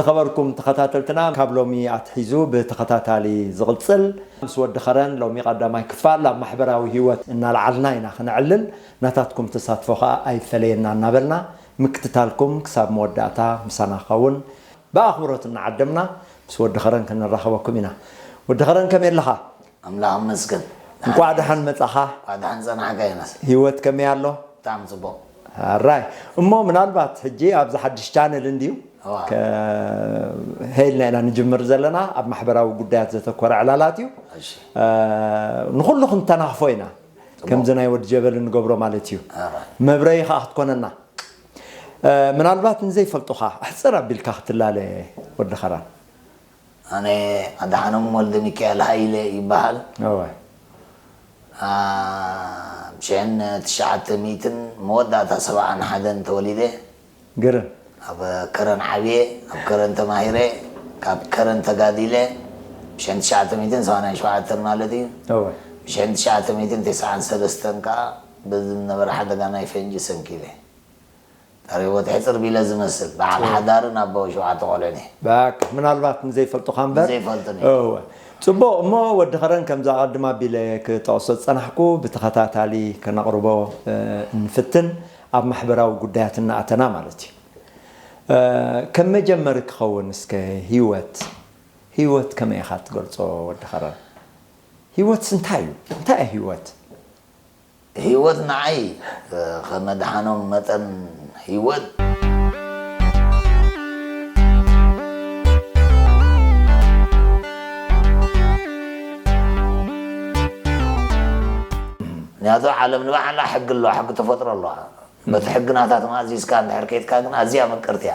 ዝኸበርኩም ተኸታተልትና፣ ካብ ሎሚ ኣትሒዙ ብተኸታታሊ ዝቕጽል ምስ ወዲ ኸረን ሎሚ ቀዳማይ ክፋል ኣብ ማሕበራዊ ህይወት እናልዓልና ኢና ክነዕልል። ናታትኩም ተሳትፎ ኸኣ ኣይፈለየና እናበልና ምክትታልኩም ክሳብ መወዳእታ ምሳና ክኸውን ብኣኽብሮት እናዓደምና ምስ ወዲ ኸረን ክንራኸበኩም ኢና። ወዲ ኸረን ከመይ ኣለኻ? ኣምላኽ ይመስገን። እንኳዕ ደሓን መጻኻ። እንኳዕ ደሓን ጸናሕካ ዮናስ። ህይወት ከመይ ኣሎ? ብጣዕሚ ጽቡቕ። ኣራይ። እሞ ምናልባት ሕጂ ኣብዚ ሓድሽ ቻነል እንድዩ እዋ። ከ-፣ ሄልና ኢና ንጅምር ዘለና። ኣብ ማሕበራዊ ጉዳያት ዘተኮረ ዕላላት እዩ። እሺ። እ፣ ንኹሉ ክንተናኽፎ ኢና። ጽቡቕ። ከምዚ ናይ ወዲ ጀበል እንገብሮ ማለት እዩ። ኣራይ። መብረዪ ኸኣ ክትኮነና። እ፣ ምናልባት ንዘይፈልጡኻ ኣሕጽር ኣቢልካ ክትላለ ወዲ ኸራን። ኣነ ኣድሓኖም ወልደ ሚካኤል ሃይለ ይበሃል። እወ። አ፣ ብ ሽሕን ትሽዓተ ሚእትን መወዳእታ ሰብዓን ሓደን ተወሊደ። ግርም። ኣብ ከረን ዓብየ፣ ኣብ ከረን ተማሂረ፣ ካብ ከረን ተጋዲለ፣ ብ ሽሕን ትሽዓተ ሚእትን ሰማንያን ሸውዓተን ማለት እዩ። እወ። ብ ሽሕን ትሽዓተ ሚእትን ተስዓን ሰለስተን ከኣ ብዝነበረ ሓደጋ ናይ ፈንጂ ሰንኪለ። ታሪኽ ሕጽር ቢለ ዝመስል፣ በዓል ሓዳርን ኣቦ ሸውዓተ ቆልዑን እየ። ባክ፣ ምናልባት ንዘይፈልጡኻ እምበር። ንዘይፈልጡኒ። እወ። ጽቡቕ፣ እሞ ወዲ ኸረን ከምዚ ኣቐድም ኣቢለ ክጠቕሶ ዝጸናሕኩ፣ ብተኸታታሊ ከነቕርቦ፣ እ፣ እንፍትን፣ ኣብ ማሕበራዊ ጉዳያት እናኣተና ማለት እዩ። እ፣ ከም መጀመሪ ክኸውን እስከ ህይወት፣ ህይወት ከመይ ኢኻ ትገልጾ ወዲ ኸረን? ህይወትስ እንታይ እዩ? እንታይ እያ ህይወት? ህይወት ንዓይ፣ እ፣ ከም ኣድሓኖም መጠን ህይወት። ምኽንያቱ ዓለም ንባዕላ ሕጊ ኣለዋ፣ ሕጊ ተፈጥሮ ኣለዋ። በቲ ሕጊ ናታ ተማእዚዝካ እንድሕር ከይድካ ግን ኣዝያ ምቅርቲ እያ።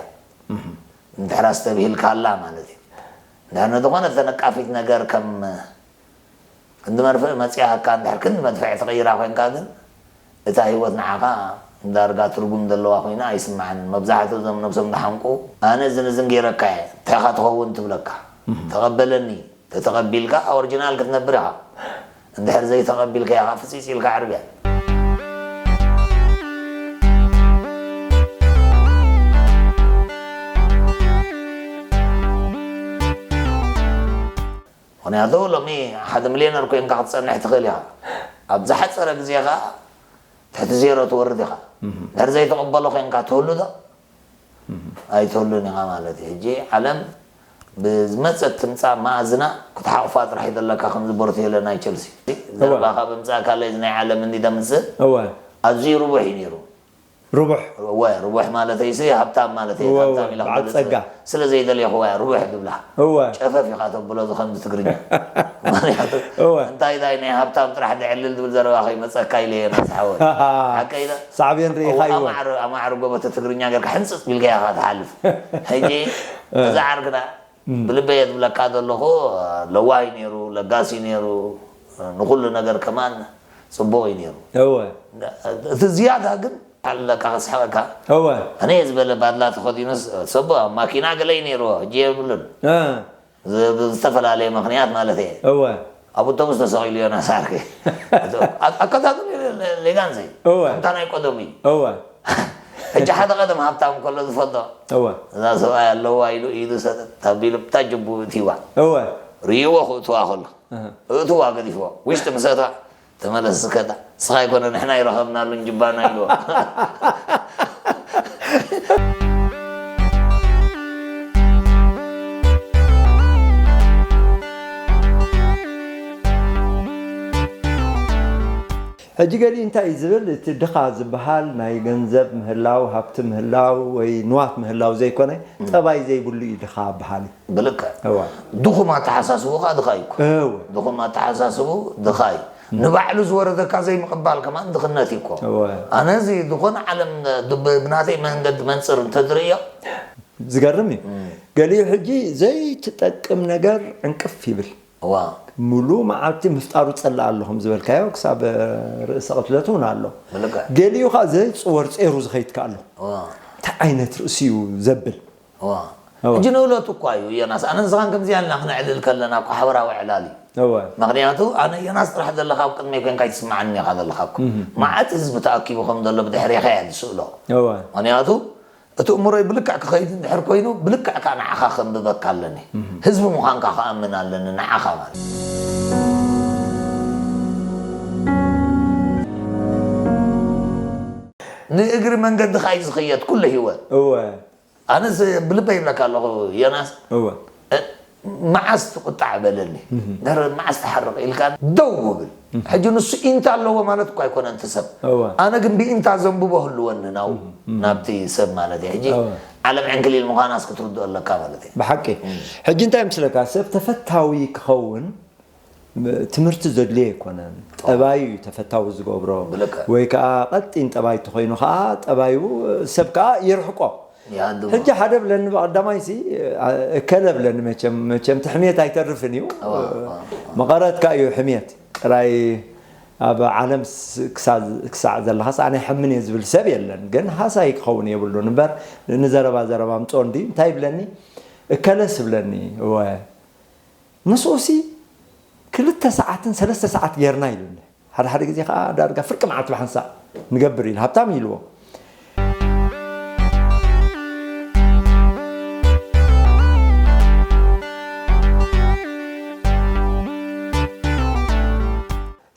እንድሕር ኣስተብሂልካላ ማለት እዩ። እንድሕር ንዝኾነ ተነቃፊት ነገር ከም ክንዲ መርፍእ መጺኣካ እንድሕር ክንዲ መድፍዒ ትቕይራ ኮይንካ ግን፣ እታ ህይወት ንዓኻ ዳርጋ ትርጉም ዘለዋ ኮይና ኣይስምዓንን። መብዛሕትኡ እዞም ነብሶም ዝሓንቁ፣ "ኣነ እዝን እዝን ገይረካ እየ፣ እንታይ ኢኻ ትኸውን?" ትብለካ። "ተቐበለኒ፣ ተተቐቢልካ ኦሪጂናል ክትነብር ኢኻ። እንድሕር ዘይተቐቢልካዮ ኸኣ ፍጺጽ ኢልካ ዕርብያ." ምኽንያቱ ሎሚ ሓደ ሚልዮነር ኮይንካ ክትጸንሕ ትኽእል ኢኻ። ኣብ ዝሓጸረ ግዜ ኸኣ ትሕቲ ዜሮ ትወርድ ኢኻ። እንድሕር ዘይትቕበሎ ኮይንካ ትህሉ ዶ? ኣይትህሉን ኢኻ ማለት እዩ። ሕጂ ዓለም ብዝመጸት ትምጻእ መኣዝና ክትሓቑፋ ጥራሕ እዩ ዘለካ፣ ከምዚ ቦርቴለ ናይ ቸልሲ። እወ። ዘረባኻ ብምጻእ ካልእ እዚ ናይ ዓለም እንዲ ተምጽእ እወ። ኣዝዩ ርቡሕ እዩ ነይሩ። ርቡሕ። እወ፣ ርቡሕ ማለተይሲ ሃብታም ማለተይ፣ እወ፣ እወ፣ ሃብታም ኢለ በዓል ክገልጽ ጸጋ። ስለ ዘይደልየኹዋ እያ ርቡሕ ዝብላ። እወ። ጨፈፍ ኢኻ ተብሎ እዚ ከምዚ ትግርኛ። ምኽንያቱ እወ። እንታይ ዳይ ናይ ሃብታም ጥራሕ ድዕልል ዝብል ዘረባ ከይመጸካ ኢለ እየ ናስሓወ። ሓቀይ ዶ? ሳዕቤን ርኢኻ እወ፣ ይወ። ኣማዕር-፣ ኣማዕር ጎበተ ትግርኛ ጌርካ ሕንጽጽ ቢልካ ኢኻ ትሓልፍ። ሕጂ እ። እዚ ዓርክና እም። ብልበይ እየ ዝብለካ ዘለኹ፣ ለዋህ እዩ ነይሩ፣ ለጋስ እዩ ነይሩ፣ ንኹሉ ነገር ከማን ጽቡቕ እዩ ነይሩ። እወ። እቲ ዝያዳ ግን ኣለካ ከስሕቐካ። እወ። ኣነ እየ ዝበለ ባድላ ተኸዲኑስ፣ ሰቦ ኣብ ማኪና ገለ እዩ ነይርዎ፣ ሕጂ የብሉን። እ። ዝ-፣ ብዝተፈላለየ ምኽንያት ማለት እየ። እወ። ኣብ ኣውቶቡስ ተሰቒሉ ዮናስ ዓርከይ። ኣ-፣ ኣከታተሉ ሌጋንዘይ። እወ። ከምታ ናይ ቀደሙ እዩ። እወ። ሕጂ ሓደ ቀደም ሃብታም ከሎ ዝፈልጦ። እወ። እዛ ሰብኣይ ኣለዋ ኢሉ ኢዱ ሰጠት ኣቢሉ ብታ ጅቡ እትይዋ። እወ። ርእይዎ ክእትዋ ከሎ። እህ። እእትዋ ገዲፍዎ። ውሽጢ ምስ ኣተዋ፣ "ተመለስ እስከ እታ፣ ንስኻ ኣይኮነ ንሕና ኣይረኸብናሉን ጅባና" ኢልዎ። ሕጂ ገሊኡ እንታይ እዩ ዝብል፣ እቲ ድኻ ዝበሃል ናይ ገንዘብ ምህላው፣ ሃብቲ ምህላው ወይ ንዋት ምህላው ዘይኮነ፣ እም። ጠባይ ዘይብሉ እዩ ድኻ በሃል እዩ። ብልክዕ። እወ። ድኹም ኣተሓሳስቡ ኸዓ ድኻ እዩ እኮ። እወ። ድኹም ኣተሓሳስቡ ድኻ እዩ። እም። ንባዕሉ ዝወረደካ ዘይምቕባል ከማን ድኽነት እዩ እኮ። እወ። ኣነ እዚ ዝኾነ ዓለም ብ-፣ ብናተይ መንገዲ መንጽር እንተዝርእዮ። ዝገርም እዩ። እም። ገሊኡ ሕጂ ዘይትጠቅም ነገር ዕንቅፍ ይብል። እዋ። ሙሉ መዓልቲ ምፍጣሩ ጸላእ ኣሎ፣ ከም ዝበልካዮ፣ ክሳብ ርእሰ ቅትለት እውን ኣሎ። ብልክዕ። ገሊኡ ኸዓ ዘይጽወር ጼሩ ዝኸይድ ከኣ ኣሎ። እዋ። እንታይ ዓይነት ርእሲ እዩ ዘብል? እዋ። እዋ። ሕጂ ንእለቱ እኳ እዩ፣ ዮናስ፣ ኣነ ንስኻን ከምዚኣ ኢልና ክነዕልል ከለና እኮ ሓበራዊ ዕላል እዩ። እዋ። ምኽንያቱ፣ ኣነ ዮናስ ጥራሕ ዘለኻ ኣብ ቅድመይ ኮንካ ኣይትስምዓንን ኢኻ ዘለኻ እኮ። እህ። መዓት ህዝቢ ተኣኪቡ ከም ዘሎ ብድሕሬኻ እየ ዝስእሎ። እዋ። ምኽንያቱ፣ እቲ እምሮይ ብልክዕ ክኸይድ እንድሕር ኮይኑ፣ ብልክዕ ከዓ ንዓኻ ከንብበካ ኣለኒ። ህዝቢ ምዃንካ ክኣምን ኣለኒ፣ ንዓኻ ማለት። ንእግሪ መንገዲ ኸዓ እዩ ዝኽየድ ኩሉ ህይወት። እወ። ኣነስ ብልበይ ይብለካ ኣለኹ፣ ዮናስ። እወ። እ፣ መዓስ ትቁጣዕ በለኒ። እህ። ድሕሪ መዓስ ትሓርቕ ኢልካ ደው ብል። እህ። ሕጂ ንሱ ኢንታ ኣለዎ ማለት እኮ ኣይኮነን እቲ ሰብ። እወ። ኣነ ግን ብኢንታ ዘንብቦ ህልወኒ ናው፣ እህ፣ እህ። ናብቲ ሰብ ማለት እዩ። ሕጂ እወ። ዓለም ዕንክሊል ምዃናስ ክትርድኦ ኣለካ ማለት እዩ። ብሓቂ። እህ። ሕጂ እንታይ ምስለካ፣ ሰብ ተፈታዊ ክኸውን ም-፣ ትምህርቲ ዘድልዮ ኣይኮነን። ጠባዩ እዩ ተፈታዊ ዝገብሮ። ብልክዕ። ወይ ከዓ ቀጢን ጠባይ ተኾይኑ ከዓ ጠባዩ ሰብ ከዓ የርሕቆ። ይሃድሞ። ሕጂ ሓደ ብለኒ ብቐዳማይ ሲ፣ አ-፣ እከለ ብለኒ መቸም፣ መቸም እቲ ሕሜት ኣይተርፍን እዩ። እዋ፣ እዋ፣ እዋ። መቐረትካ እዩ ሕሜት። ጥራይ ኣብ ዓለም ስ-፣ ክሳ-፣ ክሳዕ ዘለኻስ ኣነ ይሐምን እየ ዝብል ሰብ የለን። ግን ሃሳይ ክኸውን የብሉን እምበር ንዘረባ ዘረባ ምፅኦ እንዲ እንታይ ይብለኒ? እከለስ ይብለኒ። እወ። ምስኡሲ ክልተ ሰዓትን ሰለስተ ሰዓት ጌርና ኢሉኒ። ሓደ ሓደ ግዜ ከዓ ዳርጋ ፍርቂ መዓልቲ ብሓንሳእ ንገብር ኢሉ ሃብታም ኢልዎ።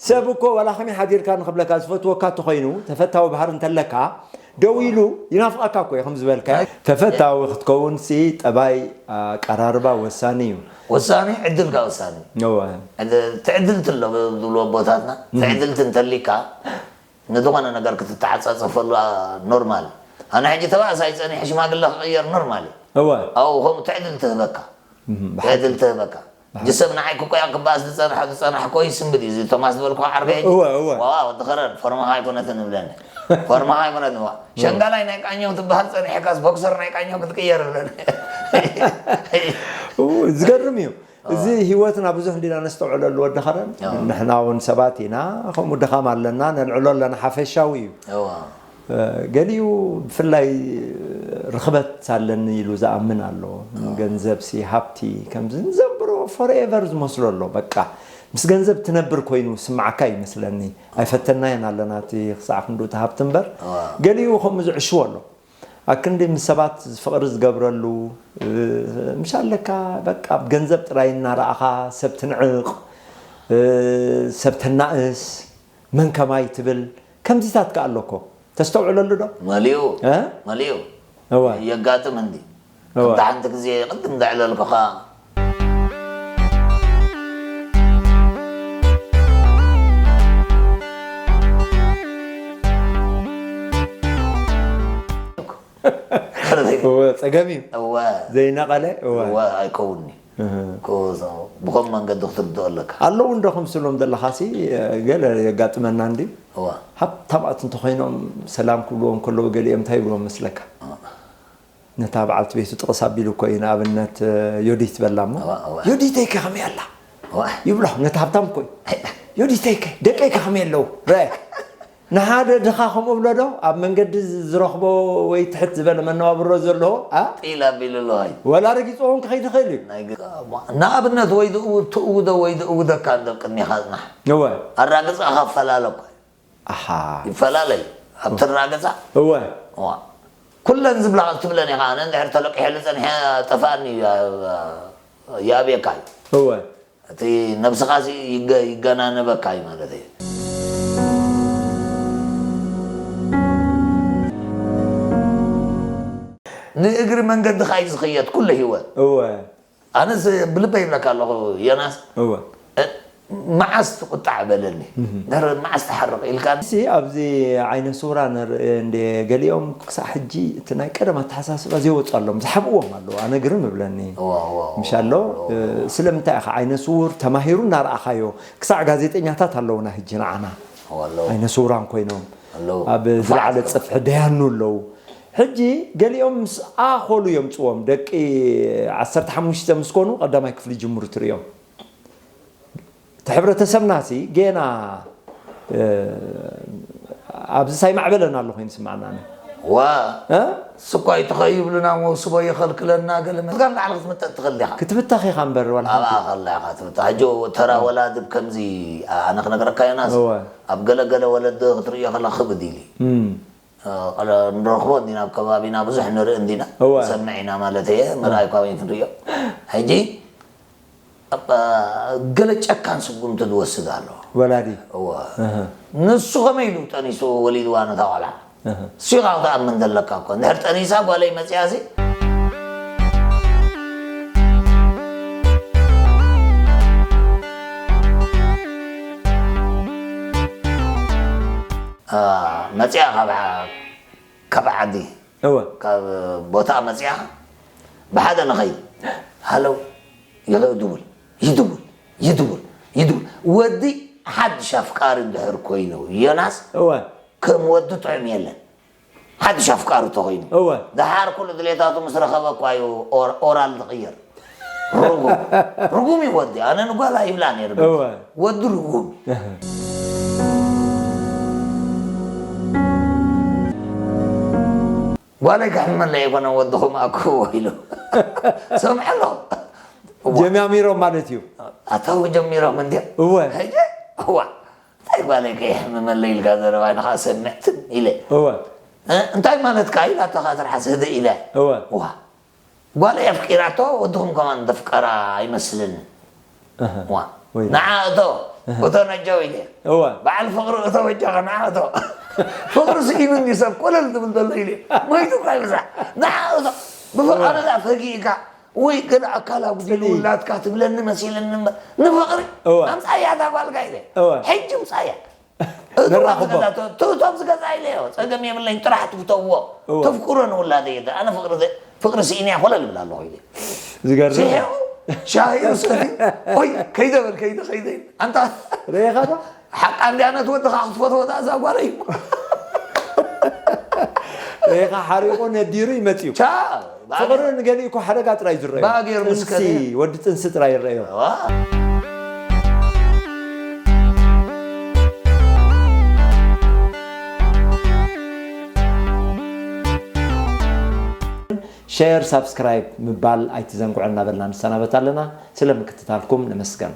ሰብ እኮ ዋላ ከመይ ሓዲርካ ንኽብለካ ዝፈትወካ እንተኾይኑ፣ ተፈታዊ ባህሪ እንተለካ፣ ደው ኢሉ ይናፍቐካ እኮ እዩ፣ ከም ዝበልካ። ተፈታዊ ክትከውን ሲ ጠባይ ኣቀራርባ ወሳኒ እዩ። ወሳኒ፣ ዕድል ከኣ ወሳኒ። እወ። ዕድ-፣ ትዕድልቲ ኣሎ ዝብልዎ ኣቦታትና፣ እም። ትዕድልቲ እንተሊካ፣ ንዝኾነ ነገር ክትተዓጻጸፈሉ፣ አ፣ ኖርማል። ኣነ ሕጂ ተባእሳይ ጸኒሐ ሽማግለ ክቕየር ኖርማል እዩ። እወ። ኣብኡ ከምኡ ትዕድልቲ ህበካ። እም፣ ብሓቂ። ትዕድልቲ ህበካ። ሕጂ ሰብ ንዓይ ክቆያ ክበኣስ ዝጸንሐ፣ ዝጸናሕኮ ይስምብል እዩ። እዚ ቶማስ ዝበልኩ ዓርከይ ሕጂ። እወ፣ እወ። ዋዋ፣ ወዲ ከረን፣ ፎርማኻ ኣይኮነትን እብለኒ። ፎርማኻ ኣይኮነትን፣ ዋ። እወ። ሸንጋላይ ናይ ቃኘው ትበሃል ጸኒሕካስ ቦክሰር ናይ ቃኘው ክትቅየር እብለኒ። እው፣ ዝገርም እዩ። እወ። እዚ ህይወትና ብዙሕ እንዲና ነስተውዕለሉ ወዲ ከረን። እወ። ንሕና እውን ሰባት ኢና፣ ከምኡ ድኻም ኣለና፣ ነልዕሎ ኣለና፣ ሓፈሻዊ እዩ። እወ። እ፣ ገሊኡ ብፍላይ ርኽበት ኣለኒ ኢሉ ዝኣምን ኣሎ። እወ። ገንዘብሲ፣ ሃብቲ፣ ከምዚ ንዘንብሮ ፎርኤቨር ዝመስሎ ኣሎ። በቃ፣ ምስ ገንዘብ ትነብር ኮይኑ ስምዓካ ይመስለኒ። ኣይፈተናየን ኣለና እቲ ክሳዕ ክንዱ እቲ ሃብቲ እምበር፣ እወ። ገሊኡ ከምኡ ዝዕሽዎ ኣሎ። ኣክንዲ ምስ ሰባት ፍቕሪ ዝገብረሉ፣ እ፣ ምሽ ኣለካ፣ በቃ፣ ኣብ ገንዘብ ጥራይ እናረኣኻ ሰብ ትንዕቕ፣ እ፣ ሰብ ተናእስ፣ መን ከማይ ትብል፣ ከምዚታት ከኣ ኣሎ እኮ። ተስተውዕለሉ ዶ? መሊኡ። እ? መሊኡ። እወ። የጋጥም እንዲ። እወ። ከምታ ሓንቲ ግዜ ቅድም ዘዕለልኩኻ። እወ፣ ጸገም እዩ። እወ። ዘይነቐለ፣ እወ። እወ፣ ኣይከውንኒ። እህ። ኮ-፣ ብኸም መንገዲ ክትርድኦ ኣለካ። ኣለዉ እንዶ ከምስሎም ዘለኻሲ፣ ገለ የጋጥመና እንዲ። እወ። ሃብታማት እንተኾይኖም ሰላም ክብልዎም ከለዉ ገሊኦም እንታይ ይብልዎም መስለካ? እወ። ነታ በዓልቲ ቤቱ ጥቕስ ኣቢሉ እኮ እዩ፣ ንኣብነት፣ ዮዲት በላ እሞ፣ እወ፣ እወ። "ዮዲተይ ከ ከመይ ኣላ?" እወ። ይብሎ፣ ነቲ ሃብታም እኮ እዩ። "ዮዲተይ ከ፣ ደቀይ ከ ከመይ ኣለዉ?" ረአ። ንሓደ ድኻ ከምኡ ብሎ ዶ? ኣብ መንገዲ ዝረኽቦ ወይ ትሕት ዝበለ መነባብሮ ዘለዎ፣ አ? ጢል ኣቢሉ ኣሎ፣ ኣይ። ወላ ረጊጽዎ እውን ክኸይድ ይኽእል እዩ። ናይ ግ-፣ ንኣብነት፣ ወይ ዝእው-፣ ትእውዶ ወይ ዝእውደካ እንዶ ቅድሜኻ ጽናሕ። እወ። ኣራግጻኻ ኣፈላለ እኮ እዩ። ኣሓ። ይፈላለ እዩ። ኣብ ትራገጻ። እወ። እዋ። ኩለን ዝብላ ክትብለን ኢኻ። ኣነ እንድሕር ተለቂሐሉ ጸኒሐ ጠፍኣኒ እዩ፣ ያ-፣ ያብየካ እዩ። እወ። እቲ ነብስኻሲ ይገ-፣ ይገናነበካ እዩ ማለት እዩ። ንእግሪ መንገድኻ እዩ ዝኽየድ ኩሉ ህይወት። እወ። ኣነስ ብልበይ ይብለካ ኣለኹ ዮናስ። እወ። እ፣ መዓስ ትቁጣዕ በለኒ። እህ። ድሕሪ መዓስ ትሓርቕ ኢልካ። እዚ ኣብዚ ዓይነ ስውራ ንርኢ እንደ ገሊኦም ክሳዕ ሕጂ እቲ ናይ ቀደም ኣተሓሳስባ ዘይወፁ ኣለዎም፣ ዝሓብእዎም ኣለዉ። ኣነ ግርም እብለኒ። እወ፣ እወ፣ እወ፣ ምሽ ኣሎ? እወ፣ እወ። እ፣ ስለምንታይ ኢኻ ዓይነ ስውር ተማሂሩ እናረኣኻዮ? ክሳዕ ጋዜጠኛታት ኣለዉና ሕጂ ንዓና። እወ፣ ኣለዉ። ዓይነ ስውራን ኮይኖም ኣለዉ። ኣብ ዝለዓለ ብፍዓት ጽፍሒ ደያኑ ኣለዉ። ሕጂ ገሊኦም ምስ ኣኸሉ የምጽዎም። ደቂ ዓሰርተ ሓሙሽተ ምስ ኮኑ ቀዳማይ ክፍሊ ይጅምሩ ትርእዮም። እቲ ሕብረተሰብናሲ ጌና፣ እ፣ ኣብዚ ሳይማዕበለን ኣሎ ኮይኑ ይስምዓና። ዋ፣ እ? ስኳይ ትኸይ ይብሉና፣ መውስቦ የኸልክለና፣ ገለ መ-፣ ጋር ንዓል ክትምጠጥ ትኽእል ዲኻ? ክትብተኽ ኢኻ እምበር፣ ዋላ ኣብኣ ሓንቲ። ከላ ኢኻ ትብተኽ። ሕጂ ተራ ወላዲ ብከምዚ፣ ኣነ ክነግረካ ዮናስ፣ እወ። ኣብ ገለ ገለ ወለዲ ክትርእዮ ከላ ክብድ ኢሉ እዩ። እም። እ፣ ቀለ-፣ ንረኽቦ እንዲና፣ ኣብ ከባቢና ብዙሕ ንርኢ እንዲና፣ እወ። ንሰምዕ ኢና ማለት እየ። ምርኣይ እኳ ወይ ክንርእዮ። ሕጂ፣ ኣብ፣ ገለ ጨካን ስጉምቲ ዝወስድ ኣሎ። ወላዲ። እወ። እህ። ንሱ ከመይ ኢሉ ጠኒሱ ወሊድዋ ነታ ቆልዓ? እህ። እሱ ኢኻ ክትኣምን ዘለካ እኮ። እንድሕር ጠኒሳ ጓለይ መጺኣሲ፣ አ፣ መጺኣ ካብ ዓ-፣ ካብ ዓዲ፣ እወ። ካብ ቦታ መጺኣ ብሓደ ንኸይድ። ሃለው፣ ይኸ-፣ ይድውል፣ ይድውል፣ ይድውል፣ ይድውል። ወዲ ሓድሽ ኣፍቃሪ እንድሕር ኮይኑ፣ ዮናስ፣ እወ። ከም ወዲ ጥዑም የለን። ሓድሽ ኣፍቃሪ ተኾይኑ። እወ። ደሓር ኩሉ ድሌታቱ ምስ ረኸበ እኳ እዩ ኦር-፣ ኦራል ዝቕየር። ርጉም። ርጉም እዩ ወዲ። ኣነ ንጓል ኣይብላን እየ ርጉም። እወ። ወዲ ርጉም። እህ። ጓለይ ከሕምመለይ ኣይኮነን ወድኹም ኣክብዎ ኢሉ። ሰምዐ ኣለኹ። እዋ። ጀማሚሮም ማለት እዩ። ኣታዊ ጀሚሮም እንድዮም። እወ። ሕጂ? እዋ። እንታይ ጓለይ ከየሕምመለይ ኢልካ ዘረባ ንኻ ሰምዕ ትም ኢለ። እወ። እ፣ እንታይ ማለትካ ኢላታ ከኣ ትርሓስ ህድእ ኢለ። እወ። እዋ። ጓለይ ኣፍቂራቶ፣ ወድኹም ከማን ዘፍቀራ ኣይመስልን። እህ። ዋ። ወይ። ንዓ እቶ፣ እህ። እቶ ነጃው ኢለ። እወ። በዓል ፍቕሪ እቶ በጃኻ ንዓ እቶ። ፍቕሪ ስኢኑኒ ሰብ ኮለል ዝብል ዘሎ ኢለ። ሞይቱ እኳ ይብዛሕ። ንዓ እቶ። ብፍቕሪ እወ። ደኣ ፈጊእካ ወይ ገለ ኣካል ኣጉዲሉ ጽልኢ። ውላድካ ትብለኒ መሲለኒ እምበር። ንፍቕሪ እወ። ኣምጻያ እታ ጓልካ ኢለ። እወ። ሕጂ ምጻያ። እቶም ነራኽቦ። ዝገዛ-፣ ቶ-፣ ቶ-፣ እቶም ዝገዛ ኢለዮ፣ ጸገም የብለይን፣ ጥራሕ ትፍተውዎ። እወ። ተፍቅሮ ንውላደይ እየ። ኣነ ፍቕሪ ዘ-፣ ፍቕሪ ስኢነ እየ፣ ኮለል እብል ኣለኹ ኢለ። ዝገርም። ስሒቑ፣ ሻሂ ሰትዩ፣ ኦይ፣ ከይደ በል፣ ከይደ፣ ከይደ ኢሉ። ኣንታ ርኢኻ ዶ? ሓቃ እንድያ ነት ወድኻ ክትፈትዎ ደኣ እዛ ጓለይ። ርኢኻ ሓሪቑ ነዲሩ ይመጽዩ። ቻ፣ ፍቕሪ ንገሊኡ እኮ ሓደጋ ጥራይ ዝረኣዮ። ባእጌር ምስ ጥንሲ፣ ከደ። ወዲ ጥንሲ ጥራይ ይረኣዮ። ዋ። ሸር፣ ሳብስክራይብ ምባል ኣይትዘንግዑ እናበልና ንሰናበት ኣለና። ስለ ምክትታልኩም ነመስገን።